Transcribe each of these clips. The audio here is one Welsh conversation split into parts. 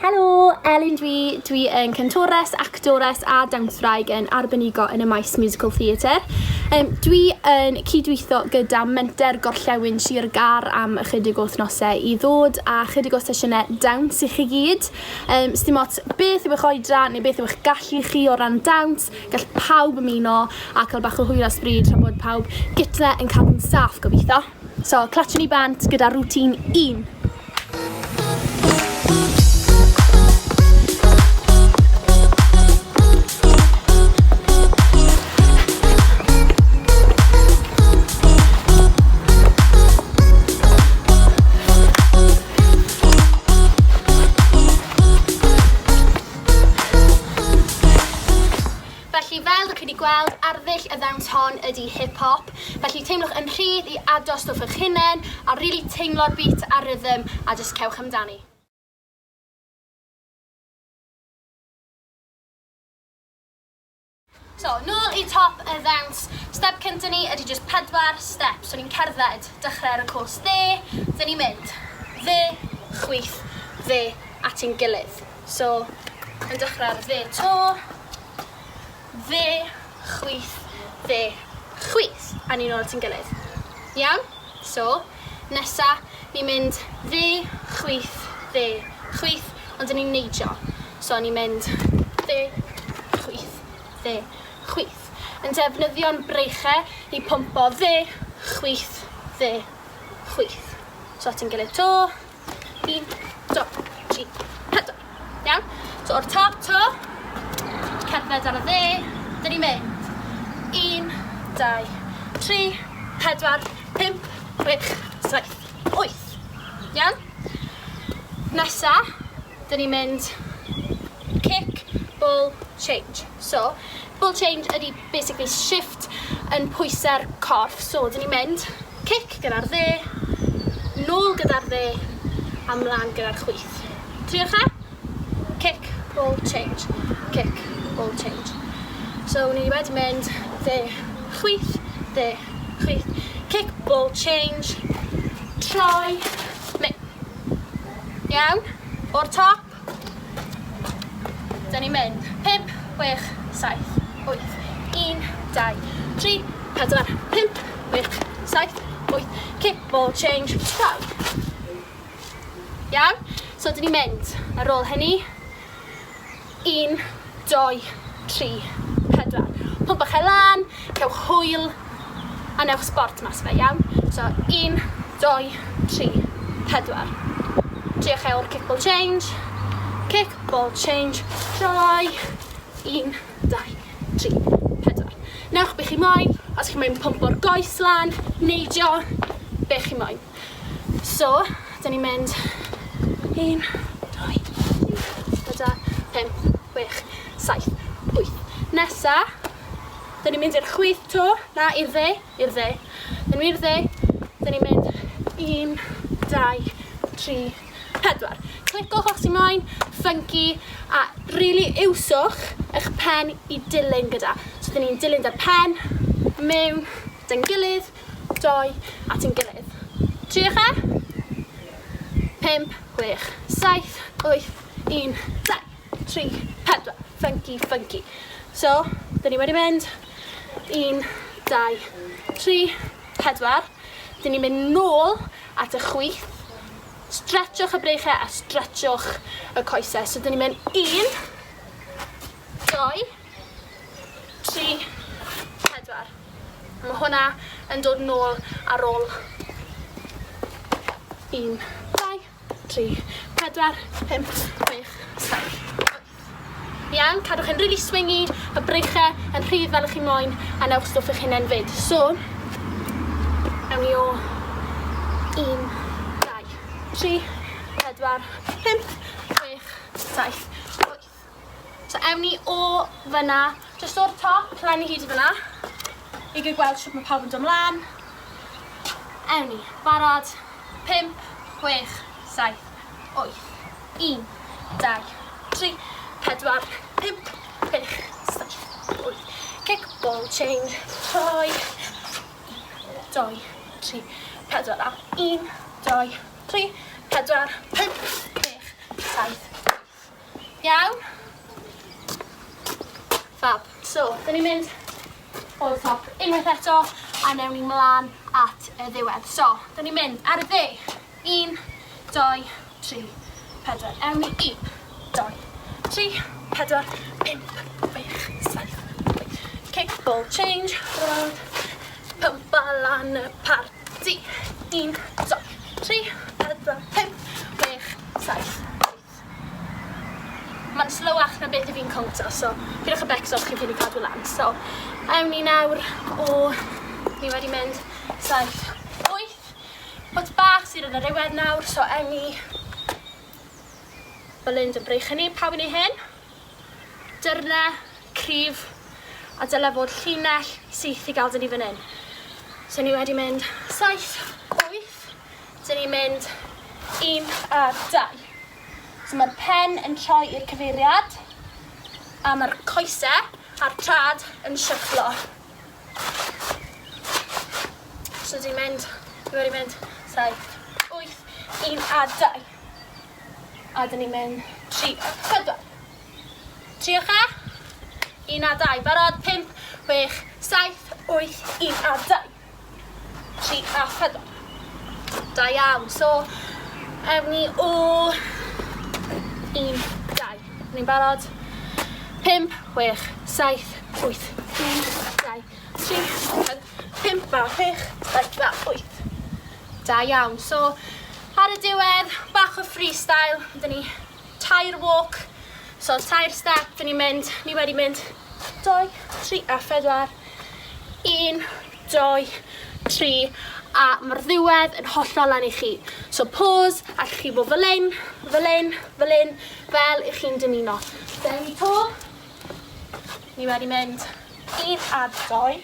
Helo, Elin dwi. Dwi yn cantores, actores a dawnswraig yn arbenigo yn y maes musical theatre. Um, dwi yn cydweithio gyda Menter Gorllewin Sir Gâr am ychydig o wythnosau i ddod â chydig o sesiynau dawns i chi gyd. Um, Sdim ots beth yw eich oedran neu beth yw eich gallu chi o ran dawns, gall pawb ymuno a cael bach o hwyl a sbri tra bod pawb gytre yn cadw'n saff gobeithio. So, clatsio ni bant gyda routine 1. Felly, fel dych chi wedi gweld, arddull y ddawns hon ydy hip-hop. Felly teimlwch yn rhydd i ado stwff eich hunain a rili teimlo'r beat a'r rhythm a jyst cewch amdani. So, nôl i top y ddawns. Step cynta ni ydy jyst pedwar step. So ni'n cerdded, dechrau ar y coes dde, dyn ni'n mynd dde, chwith, dde at ein gilydd. So, yn dechrau ar dde to, dde, chwith, dde, chwith. A ni'n ôl at ein gilydd. Iawn? So, nesa, ni'n mynd dde, chwith, dde, chwith, ond dyn ni'n neidio. So, ni'n mynd dde, chwith, dde, chwith. Yn defnyddio'n breichau i pwmpo dde, chwith, dde, chwith. So, at ein gilydd to. 1, 2, 3, 4. Iawn? So o'r top to, cerdded ar y dde, dyn ni'n mynd. 1, 2, 3, 4, 5, 6, 7, 8. Iawn? Nesa, dyn ni'n mynd kick, ball, change. So, ball change ydy basically shift yn pwysau'r corff. So, dyn ni'n mynd Cic gyda'r dde, nôl gyda'r dde, a mlan gyda'r chwith. Triwch e. Kick, ball, change. Kick, ball, change. So, ni wedi mynd dde, chwith, dde, chwith. Kick, ball, change. Troi, mynd. Iawn? O'r top. Dyn ni'n mynd. 5, 6, 7, 8, 1, 2, 3, 4, 5, 6, 7, 8. Kick, ball, change, troi. Iawn? So, dyn ni'n mynd. Ar ôl hynny, 1, 2, 3, 4. Pwmpwch e lan, cewch hwyl, a newch sbort mas fe, iawn? So, 1, 2, 3, 4. Triwch e o'r kick ball change. Kick ball change, troi. 1, 2, 3, 4. Newch be chi moyn, os chi moyn pwmpo'r goes lan, neidio, be chi moyn. So, dyn ni'n mynd 1, 2, 3, 4, 5, 6, 7, 8. Nesa, dyn ni'n mynd i'r chwith to, na, i'r dde, i'r dde. Dyn ni'n mynd i'r dde, dyn ni'n mynd 1, 2, 3, 4. Clicwch os chi moyn, funky, a really iwswch eich pen i dilyn gyda. So dyn ni'n dilyn da'r pen, mewn, dy'n gilydd, doi at ein gilydd. Triwch e. 5, 6, 7, 8, 1, 2, 3, 4. Funky, funky. So, dyn ni wedi mynd. 1, 2, 3, 4. Dyn ni'n mynd nôl at y chwith. Stretchwch y breichau a stretchwch y coesau. So, dyn ni'n mynd 1, 2, 3, 4. Mae hwnna yn dod nôl ar ôl 1, 2, 3, 4, 5, 6, 7, 8. Iawn, cadwch e'n really swingy, y breichau yn rhydd fel ych chi moyn, a newch stwff eich hunain fyd. So, ewn ni o 1, 2, 3, 4, 5, 6, 7, 8. So ewn ni o fyna, jyst o'r top, lan i hyd i fyna, i gael gweld shwt mae pawb yn dod mlaen. Ewn ni, barod, 5, 6, 7, 8, 1, 2, 3, 4, 5, 6, 7, 8. Kick, ball, change, troi. 1, 2, 3, 4, a 1, 2, 3, 4, 5, 6, 7, 8. Iawn? Fab. So, dyn ni'n mynd o'r top unwaith eto a newn ni mlaen at y ddiwedd. So, dyn ni'n mynd ar y dde. 1, 2, 3, 4. Ewn ni 1, 2, 3, 4, 5, 6, 7, 8. Kick, ball, change, round, pump a lan y parti. 1, 2, 3, 4, 5, 6, 7, 8. Mae'n slowach na beth i fi'n cownto, so pidwch â becso os chi'n ffili cadw lan. So, ewn ni nawr o, ni wedi mynd 7, 8, pwt bach sydd yn yr iwedd nawr, so ewn ni fel un dy breichau ni, pawb i ni hyn. Dyrne, cryf, a dyle fod llinell syth i gael dyn ni fan hyn. So ni wedi mynd 7, 8, Dyn ni'n mynd 1 a 2. So mae'r pen yn troi i'r cyfeiriad a mae'r coesau a'r trad yn shufflo. So dyn ni'n mynd, dwi wedi mynd 7, 8, 1 a 2. A dyn ni'n mynd 3 a 4. Triwch e. 1 a 2. Barod, 5, 6, 7, 8, 1 a 2. 3 a 4. Da iawn. So, ewn ni o 1, 2. Ni'n barod. 5, 6, 7, 8, 1, 2, 3, 4, 5 a 6, 7 a 8. Da iawn. So, ar y diwedd, bach o freestyle. Dyn ni tair walk. So, tair step, dyn ni'n mynd, ni wedi mynd 2, 3 a 4, 1, 2, 3, a mae'r ddiwedd yn hollol lan i chi. So pause, allwch chi fod fel hyn, fel hyn, fel hyn, fel i chi'n dymuno. Dewn ni to. Ni wedi mynd 1 a 2,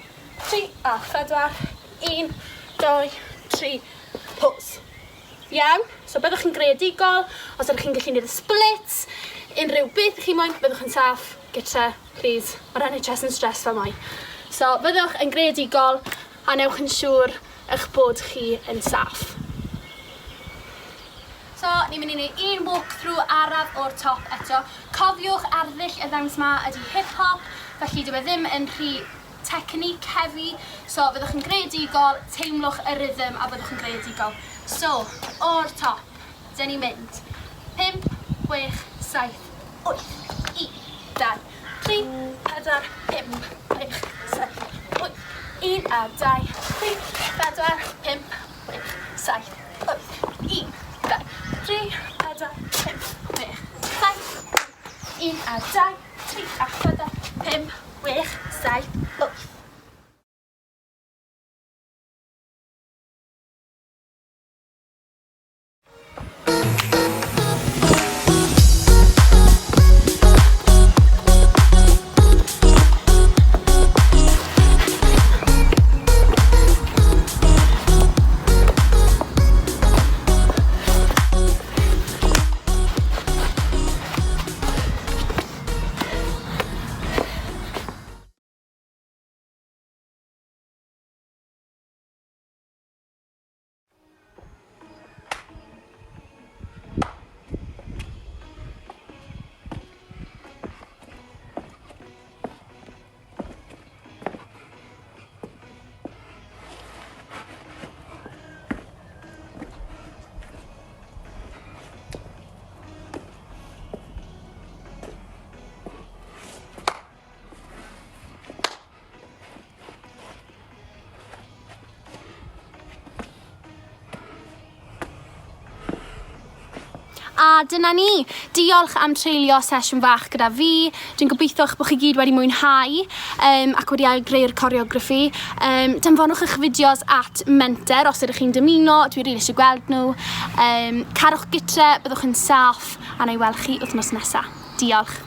3 a 4, 1, 2, 3, pause. Iawn? So byddwch chi'n greadigol, os ydych chi'n gallu gwneud y splits, unrhyw beth chi moyn, byddwch yn saff, gytre, please. Mae'r NHS yn stress fel mai. So byddwch yn greadigol a newch yn siŵr eich bod chi yn saff. So, ni'n mynd i wneud un walk-through araf o'r top eto. Cofiwch arddull y ddawns ma ydy hip-hop, felly dyw e ddim yn rhy technique heavy, so fyddwch yn greadigol, teimlwch y rhythm a byddwch yn greadigol. So, o'r top, dyn ni'n mynd. 5, 6, 7, 8, 1, 2, 3, 4, 5, 6, 7, 8, 1 a 2, 3, 4, 5, 6, 7, 8, 1, 2, 3, 4, 5, 6, 7, 1 a 2, 3 a 4, 5, 6, 7, 8. A dyna ni. Diolch am treulio sesiwn fach gyda fi. Dwi'n gobeithio eich bod chi gyd wedi mwynhau um, ac wedi ail-greu'r coreograffi. Um, danfonwch eich fideos at Menter os ydych chi'n dymuno. Dwi rili eisiau gweld nhw. Um, carwch gytre, byddwch yn saff a na i weld chi wythnos nesaf. Diolch.